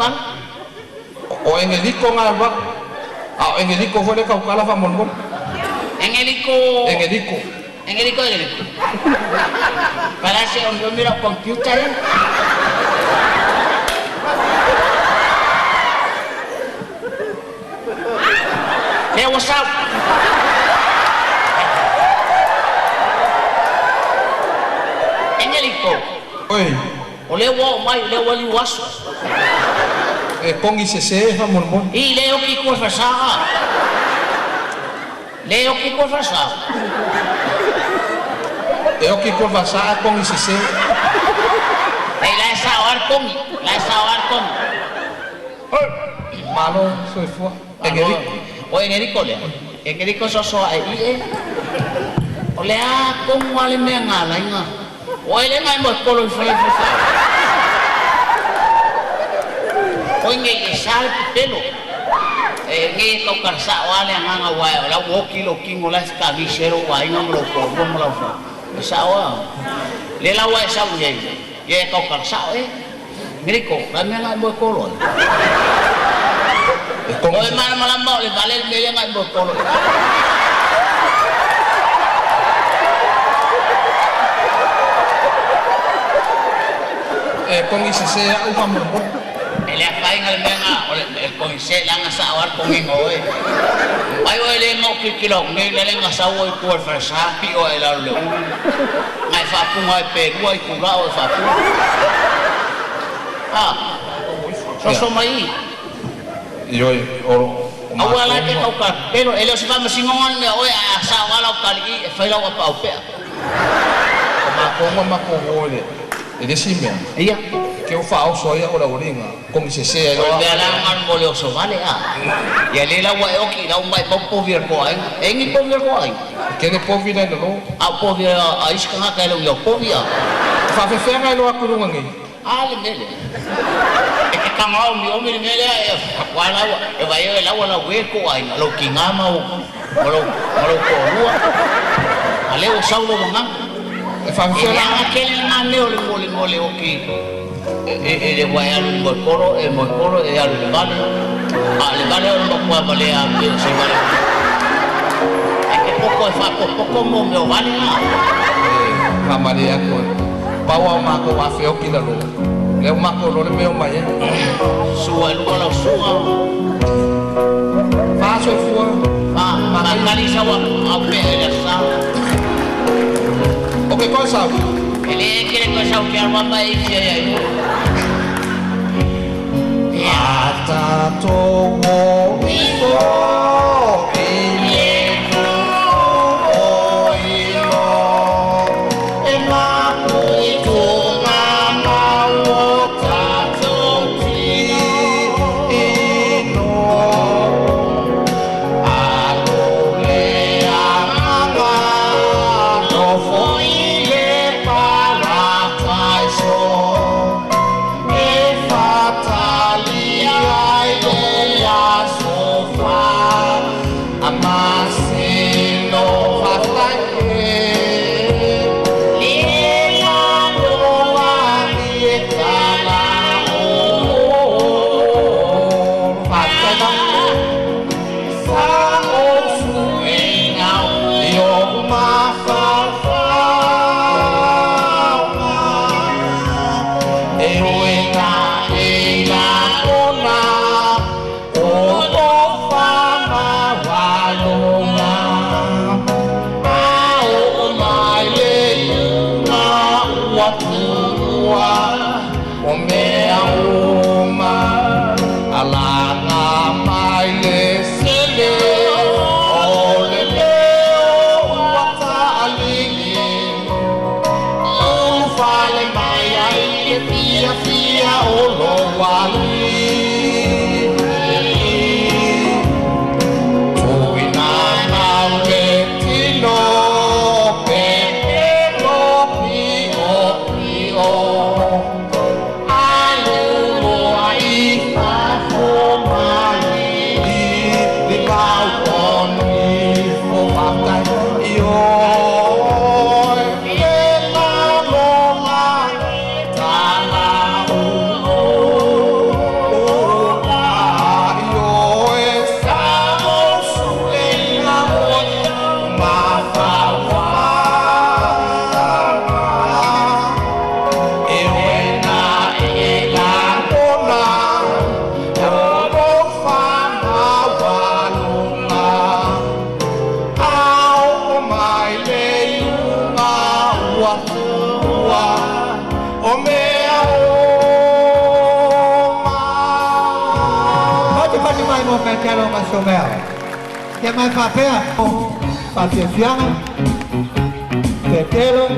taukala. O Engeliko nga ba? A o Engeliko foi le kaukala faamolemole. Engeliko. Engeliko. Engeliko, Engeliko. Pala se omiomi lau computer e. Lea ua sau. Engeliko. Oi. O lea ua oo mai, o lea ua liu aso. E kongi sesē faamolemole. I le oki kua fasaga. Le oki kua fasaga. E oki kua fasaga kongi sesē. E la e sao ar kongi, la e sao ar kongi. Malo soifua. Engeliko. O Engeliko lea. Engeliko sosoa e i e. O le a kongu ale mea ngā lainga. O ele ngai mo kolo i whai whai. O nge e sale pelo. E nge kau karsa o ale nganga wai o la woki lo kingo la ska vi sero wai ngam lo ko mo lo fa. E sa o. Le la wai sa nge. Ye kau karsa e. Ngriko, la me ngai mo kolo. E kongi. O e mana mala mo le vale me le ngai mo kolo. E kongi sesē au faamolemole. E le afainga le mea o le kongi se langa sa o ar kongi ngoe. Ai o le ngo kikilo ngi le lenga sa o ku al farsa pi o e la le ulu. Ngai fa punga e pe rua i kura o e fa punga. Ah. So so mai. Ioi o Aua la ke kau ka pero ele o se fa masingongan me o e a sa o ala o kali e fai lau apa au pea. O makou ma makou o le e le si mea. Ia. Ke o faaoso ai o le aualiga kongi sesē ai O loa. le mea la nganu mo le oso vale a. Ia le lau e oki lau mai mau povi al ko ai. E ngi povi al ko ai. Ke le povi lai lalo. A povi a iska nga kai lau ia povi a. Faafefeaga e loa atu i luga nei. A le mele. E ke kangao mi omi le mele e wa lau e vai e lau lau e ko ai lau ki ngā mau ma lau ko lua. A le o sau lo nga. E E faafefea le la. anga kele ngā meo le mole mole oki. E le wai alu i moe koro e alu le vale. A le vale o le makua vale a pe o se vale. E ke poko e whakopoko mo meo vale a. E faamalie atu ai pau ao makou afeoki lalo lea ua makou lo le mea o mai ai. Sua e lua lau sua. Faasoifua. Whakali sawa au pe e le sa. O ke koe sau. E le kere koe sau ke arwa mai i fia ia i. Ia. Atatou o ifo i le o ilo e mapu i tunga mau o tatou tino. Alu le agaga nofo i le parataiso e fatalia ai le aso. Petelo ma Somea. Ia mai faapea, faafiafiaga, Petelo.